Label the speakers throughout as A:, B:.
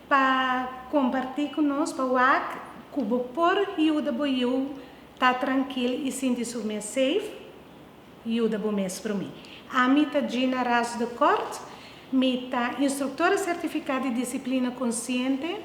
A: Pa kompartí ku nos pa wak ku bo por yuda bo yu ta trankil i sinti su mes safe, yuda bo mes promé. Ami ta Gina Ras de Kort, mi ta instruktora sertifiká di Disiplina Konsiente,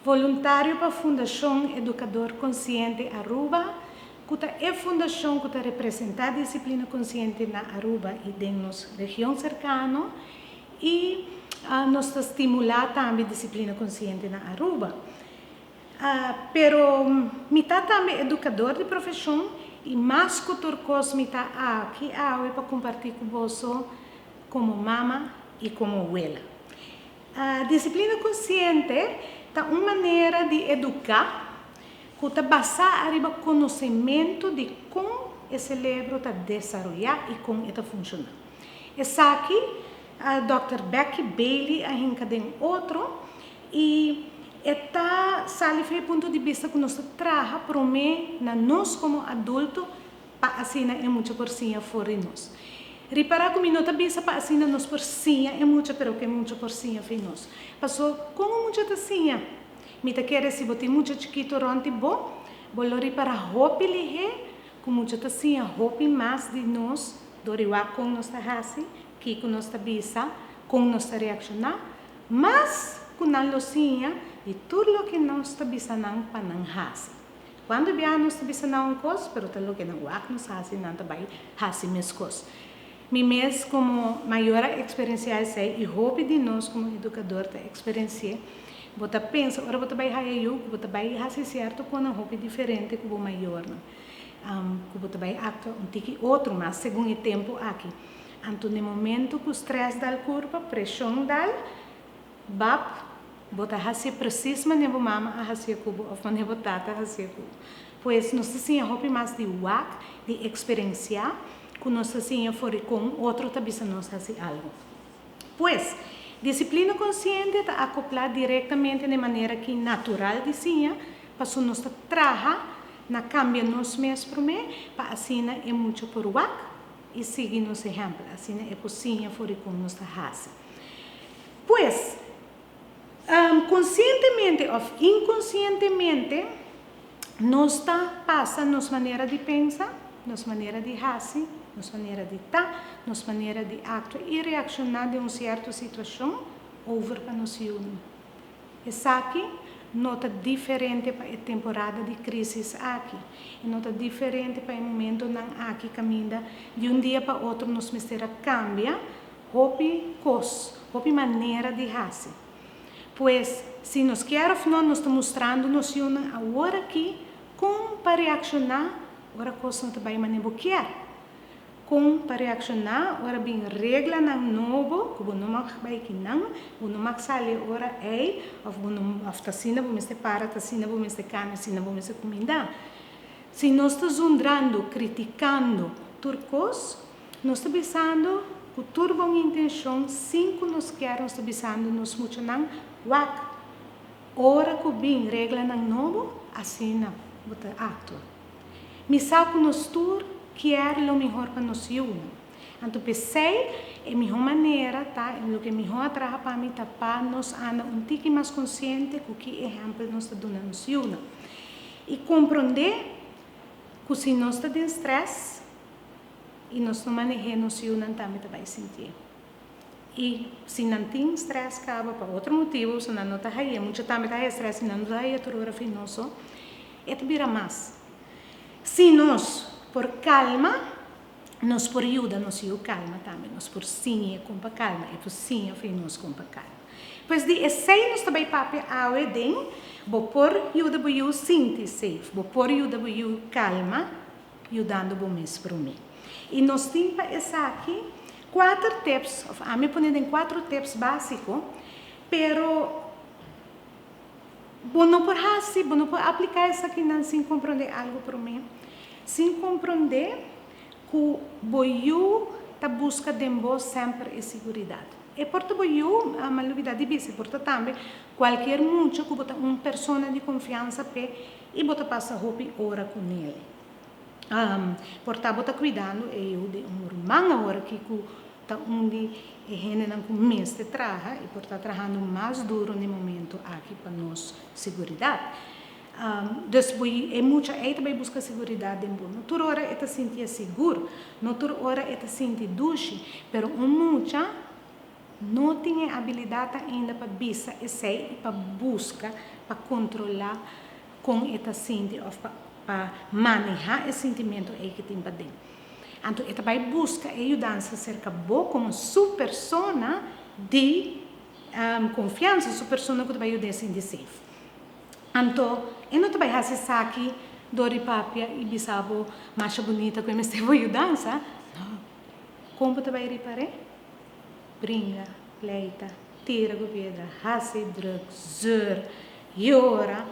A: voluntario pa Fundashon Edukador Konsiente Aruba, ku ta e fundashon ku ta representá Disiplina Konsiente na Aruba i den nos region serkano, i nos ta stimulá tambe Disiplina Konsiente na Aruba. Pero mi ta tambe edukador di profeshon i mas ku tur kos mi ta aki awe pa kompartí ku boso komo mama i komo wela. Disiplina konsiente ta un manera di eduká ku ta basá ariba konosementu di kon e selebro ta desaroyá i kon e ta funshoná. Esaki Dòkter Becky Bailey a hinka den otro i e ta sali for e punto di bista ku nos ta traha promé na nos komo adulto pa asina e mucha por siña for di nos. Ripará ku mi no ta bisa pa asina nos por siña e mucha pero ku e mucha por siña for di nos. Paso kon un mucha ta siña? Mi ta kere si bo tin mucha chikitu rònt di bo, bo lo ripará hopi lihé ku mucha ta siña hopi mas di nos dor di wak kon nos ta hasi, kiko nos ta bisa, kon nos ta reakshoná, mas ku nan lo siña di tur loke nos ta bisa nan pa nan hasi. Cuando bia nos ta bisa nan un cos, pero ta loke nan wak nos haci, nan ta bay haci mescos. Mi mes como mayor a experiencia esey y hopi di nos como educador ta experienci'e. Bo ta pensa ora bo ta bay haya yu cu bo ta bay haci cierto conan hopi diferente cu bo mayornan, cu bo ta bay actua un tiki otro mas segun e tempo aki. Anto n'e momento cu stress dal curpa, presion dal, Bab, bo ta hacié precies manera bo mama a hacié cu bo of manera bo tata a hacié cu bo. Pues nos ta siña hopi mas di wak, di experencia, cu nos ta siña for di con otro ta bisa nos haci algo. Pues, disciplina consciente ta acopla directamente na e manera ki natural di siña, paso nos ta traha na cambia nos mes prome pa asina e mucha por wak y sigui nos ehempel, asina e por siña for di con nos ta haci. Pues, konsientemente òf inkonsientemente, nos ta pasa nos manera di pensa, nos manera di hasi, nos manera di ta, nos manera di aktua i reakshoná den un sierto situashon over pa nos yunan. Esaki no ta diferente pa e temporada di krísis aki. E no ta diferente pa e momentonan aki kaminda di un dia pa otro nos mester a kambia Hopi kos, hopi manera di hasi. Pues, si nos kier of no, nos ta mustrando nos yunan awor aki kon pa reakshoná ora kos no ta bai manera bo kier. Kon pa reakshoná ora bin reglanan nobo ku bo no mag bai kinan, bo no mag sali e ora ei, of bo no, of ta asina bo mester para, ta asina bo mester kana, asina bo mester kuminda. Si nos ta zundrando, kritikando tur kos, Nos ta bisando ku tur bon intenshon sin ku nos kier nos ta bisando nos muchanan, Wak, ora ku bin reglanan nobo, asina bo ta aktua. Mi sa ku nos tur kier lo mihor pa nos yunan. Anto p'esei e mihó manera ta, i loke mihó a traha pa mi ta pa nos anda un tiki mas konsiente ku ki ehèmpel nos ta duna nos yunan. I komprondé ku si nos ta den strès, I nos no maneh'é, nos yunan tambe ta bai sintié. I si nan tin strès kaba pa otro motibu, so nan no ta haye, mucha tambe ta haye strès si nan no ta haye tur ora finoso, e ta bira mas. Si nos por kalma, nos por yuda nos yu kalma tambe, nos por siñ'é kon pa kalma, e por siña for nos kon pa kalma. Pues di esei nos ta bai papia awe den bo por yuda bo yu sinti safe, bo por yuda bo yu kalma, yudando bo mes promé. I nos tin pa esaki kuater tips, òf ami pone den kuatro tips básiko, pero bo no por hasi, bo no por apliká esakinan sin komprondé algu promé, sin komprondé ku bo yu ta buska den bo semper e siguridat. E por ta bo yu, mi a lubidá di bisa, e por ta tambe kualkier mucha ku bo ta un persona di konfiansa p'e I bo ta pasa hopi ora ku nel. Por ta bo ta kuidando e yu di un ruman awor aki ku ta un di e hendenan ku mester traha i por ta trahando mas duru na e momento aki pa nos seguridat. Dus bo e mucha ei ta bai buska seguridat den bo. No tur ora e ta sintié sigur, no tur ora e ta sinti dushi, pero un mucha no tin e abilidat ainda pa bisa esei i pa buska pa kontrolá kon e ta sinti òf pa pa manehá e sintimentu ei ku tin paden. Anto e ta bai buska e yudansa serka bo komo su persona di konfiansa, su persona ku ta bai yud'é sinti safe. Anto e no ta bai hasi esaki dor di papia i bisa bo masha bunita ku e mester bo yudansa. No. Kon bo ta bai ripar'é? Bringa, pleita, tira ku piedra, hasi druk, zeur, yora.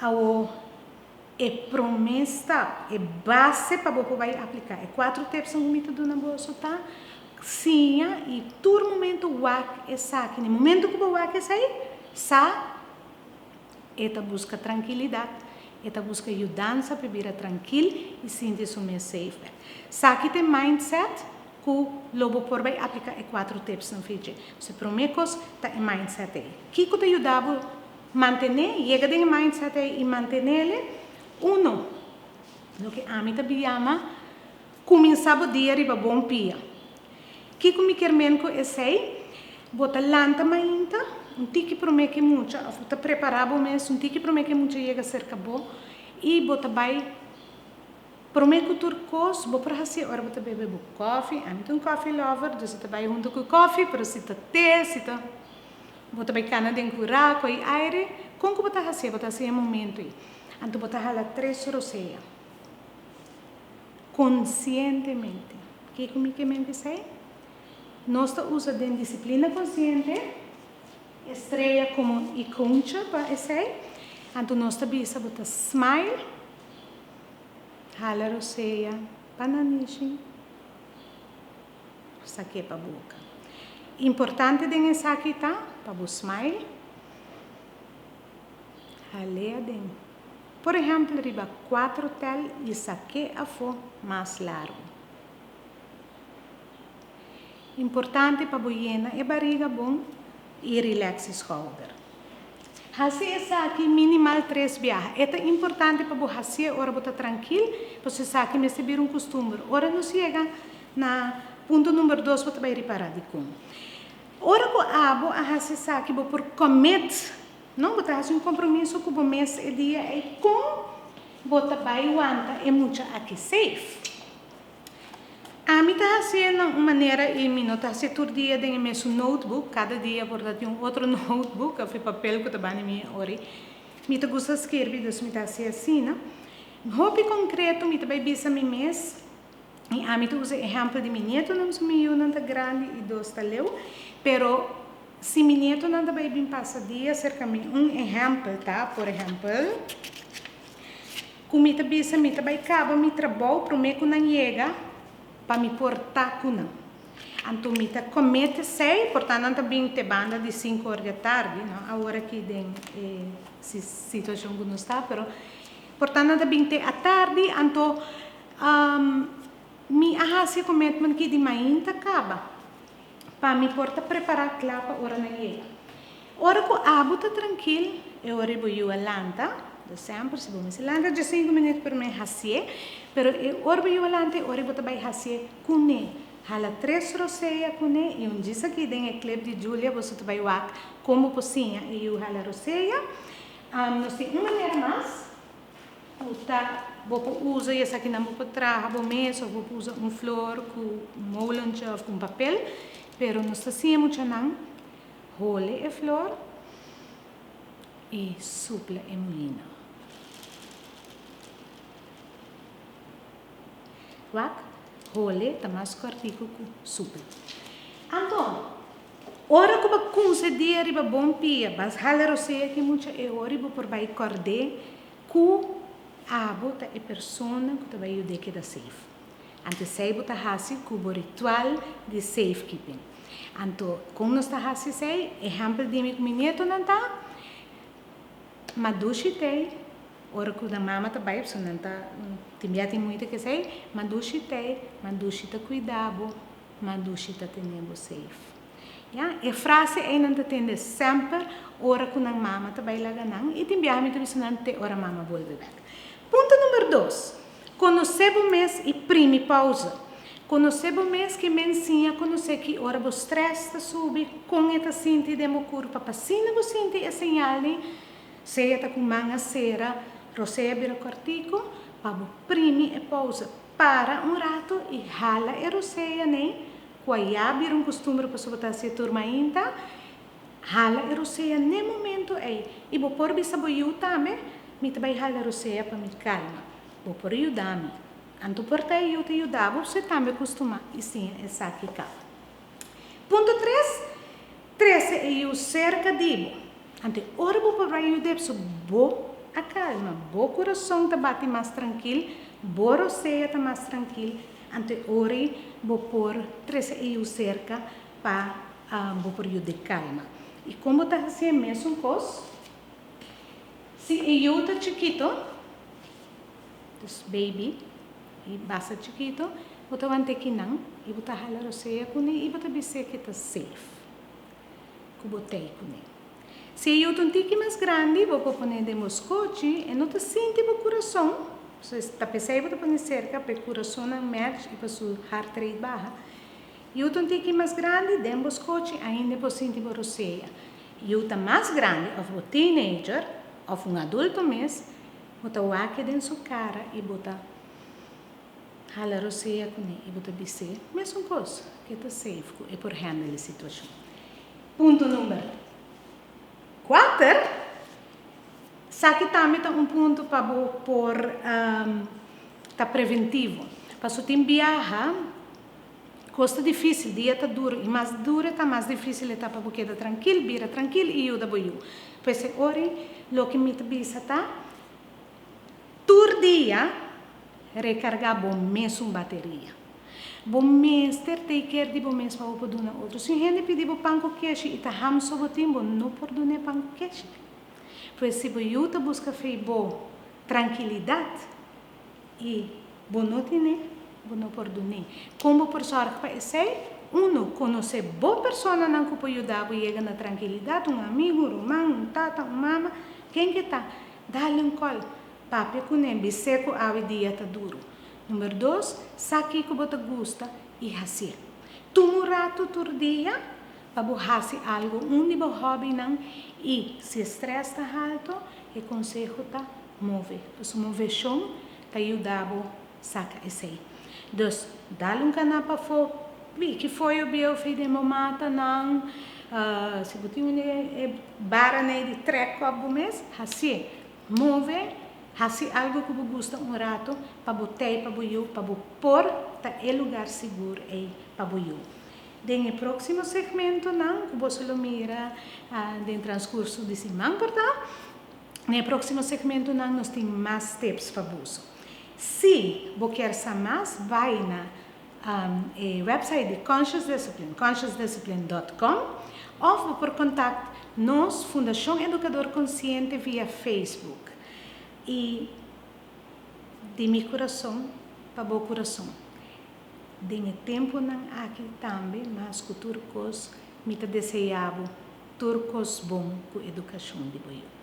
A: Awo e promé stap, e base pa bo por bai apliká e kuatro tipsnan ku mi ta duna boso ta, siña i tur momento wak esaki. Na e momento ku bo wak esei, sa e ta buska trankilidat, e ta buska yudansa pa e bira trankil i sinti su mes safe bèk. Saki ta e mindset ku lo bo por bai apliká e kuatro tipsnan fidje. So e promé kos ta e mindset ei. Kiko ta yuda bo Mantené, yega den e mindset ei i mantenele, uno, loke ami ta yama kuminsá bo dia riba bon pia. Kiko mi kier men ku esei? Bo ta lanta mainta un tiki promé ku e mucha òf bo ta prepará bo mes un tiki promé ku e mucha yega serka bo i bo ta bai promé ku tur kos bo por hasié ora bo ta bebe bo kòfi. Ami ta un kòfi lover, dus e ta bai huntu ku kòfi, pero si ta te, si ta. Bo ta bai kana den kura, koi aire. Kon ku bo ta hasié? Bo ta hasié e momentu ei. Anto bo ta hala tres rosea. Konsientemente. Kiko mi ke men ku esei? Nos ta usa den disiplina konsiente e strea komo ikoncha pa esei. Anto nos ta bisa bo ta smile, hala rosea pa nanishi. Sak'é pa boka. Importante den esaki ta pa bo smile, hal'é aden. Por ehèmpel riba kuatro tel i sak'é afó mas largu. Importante pa bo yena e bariga bon i relax e skouder. Hasi esaki minimal tres biaha. E ta importante pa bo hasié ora bo ta trankil, pasobra esaki mester bira un kustumber. Ora nos yega na punto number dos bo ta bai ripará dikon. Ora ku abo a hasi esaki bo por commit, no? Bo ta hasi un kompromiso ku bo mes e dia ei kon bo ta bai wanta e mucha aki safe. Ami ta hasié na un manera i mi no ta hasié tur dia den e mesun notebook, kada dia por ta tin un otro notebook of e papel ku ta bani mi ori. Mi ta gusta skirbi dus mi ta hasié asina. Hopi konkreto mi ta bai bisa mi mes i ami ta usa e ehèmpel di mi nietonan pasobra mi yunan ta grandi i dos ta leu, pero si mi nietonan ta bai bin pasa dia serka mi un ehèmpel ta por ehèmpel, Ku mi ta bisa mi ta bai kaba mi trabou promé ku nan yega pa mi por ta ku nan. Anto mi ta commit esei, por ta nan ta bin te banda di sinku or di atardi, no awor aki den e situacion ku nos ta, pero por ta nan ta bin te atardi, anto mi a hasi e commitment ki di mainta kaba pa mi por ta prepara kla pa ora nan yega. Ora ku abo ta trankil, e ora bo yu a lanta, do semper si bo mester lanta dje sinku minüt promé hasié, pero e ora bo yu a lanta e ora bo ta bai hasié kuné. Hala tres rosea kuné i un djis aki den e clip di Julia boso ta bai wak kon bo por siña e yu hala rosea. Nos tin un manera mas ku ta bo por usa i esakinan bo por traha bo mes òf bo por usa un flor ku un molentje òf ku un papel, pero nos ta siña muchanan. Hole e flor i supla e mulina. Wak, hole ta mas kòrtiku ku supla. Anto, ora ku bo kunsa dia riba bon pia, bas hala rosea ki mucha e ora i bo por bai kòrd'é ku abo ta e persona ku ta bai yud'é keda safe. Anto esei bo ta hasi ku bo ritual di safekeeping. Anto, kon nos ta hasi esei? Ehèmpel di mi ku mi nietonan ta, Madushi tei, ora ku nan mama ta bai, pasobra nan ta tin bia tin muita ku esei, Madushi tei, Madushi ta kuida bo. Mas dushi ta tene bo safe. Ya, e frase ei nan ta tende semper ora ku nan mama ta bai laga nan i tin biaha mi ta bisa nan te ora mama bolbe bek. Punto number dos, konosé bo mes i primi pausa. Konosé bo mes ke men siña konosé ki ora bo strès ta subi, kon e ta sinti den bo kurpa pa asina bo sinti e señal di sea ta ku man a sera, rosea bira kòrtiku, pa bo primi e pausa. Para un ratu i hala e rosea n'ei, kua ya bira un kustumber pasobra bo ta hasié tur mainta. Hala e rosea n'e momentu ei. I bo por bisa bo yu tambe, Mi ta bai hala rosea pa mi kalma. Bo por yuda mi. Anto por ta e yu ta yuda bo, su e tambe kustumá i siña esaki kaba. Punto tres, Trese e yu serka di bo. Anto e ora bo por bai yuda e bo a kalma, bo kurason ta bati mas trankil, bo rosea ta mas trankil, anto e ora ei bo por trese e yu serka pa bo por yuda e kalma. I kon bo ta hasi e mesun kos? Si e yu ta chikito, dus baby, i basta chikito, bo ta wanta kinan i bo ta hala rosea kuné i bo ta bis'é ke ta safe ku bo tei kuné. Si e yu ta un tiki mas grandi, bo por pon'é den bo skochi, e no ta sinti bo kurason, so ta p'esei bo ta pone serka pa e kurasonnan match i pa su heart rate baha. Yu ta un tiki mas grandi, den bo skochi ainda e por sinti bo rosea. Yu ta mas grandi òf bo teenager òf un adulto mes, Bo ta wak den su kara i bo ta hala rosea kuné i bo ta bis'é mesun kos ku e ta safe ku e por handle e situashon. Punto number kuater, Esaki tambe ta un punto pa bo por ta preventivo. Pasobra tin biaha kos ta difísil, dia ta duru i mas duru e ta mas difísil e ta pa bo keda trankil, bira trankil i yuda bo yu. Pues e ora loke mi ta bisa ta, tur dia rekargá bo mesun bateria. Bo mester take care di bo mes pa bo por duna otro. Si un hende pidi bo pan ku keshi i ta ham so bo tin, bo no por dun'é pan ku keshi. Pues si bo yu ta buska fei bo trankilidat i bo no tin'é, bo no por dun'é. Kon bo por sòrg pa esei? Unu, konosé bo personanan ku por yuda bo yega na trankilidat, un amigu, un ruman, un tata, un mama, ken ke ta, dal un kòl, papia kuné, bis'é ku awe dia ta duru. Number dos, sa kiko bo ta gusta i hasié. Tuma un ratu tur dia pa bo hasi algu, un di bo hòbinan i si e strès ta haltu, e konseho ta move. Pasobra moveshon ta yuda bo saka esei. Dus, dal un kana pafó, piki foyo bieu fi den bo matanan, si bo tin un di e baranan ei di trèk kòp bo mes, hasié. Move, hasi algu ku bo gusta un ratu pa bo tei pa bo yu, pa bo por ta e lugar sigur ei pa bo yu. Den e próksimo segmentonan ku boso lo mira den transkurso di siman por ta, den e próksimo segmentonan nos tin mas tips pa boso. Si bo kier sa mas, bai na e website di Conscious Discipline, consciousdiscipline dot com, of bo por contact nos, Fundacion Educador Consciente, via Facebook. Y di mi curason pa bo curason, den e temponan aki tambe mas cu tur cos mi ta desea bo tur cos bon cu educacion di bo yu.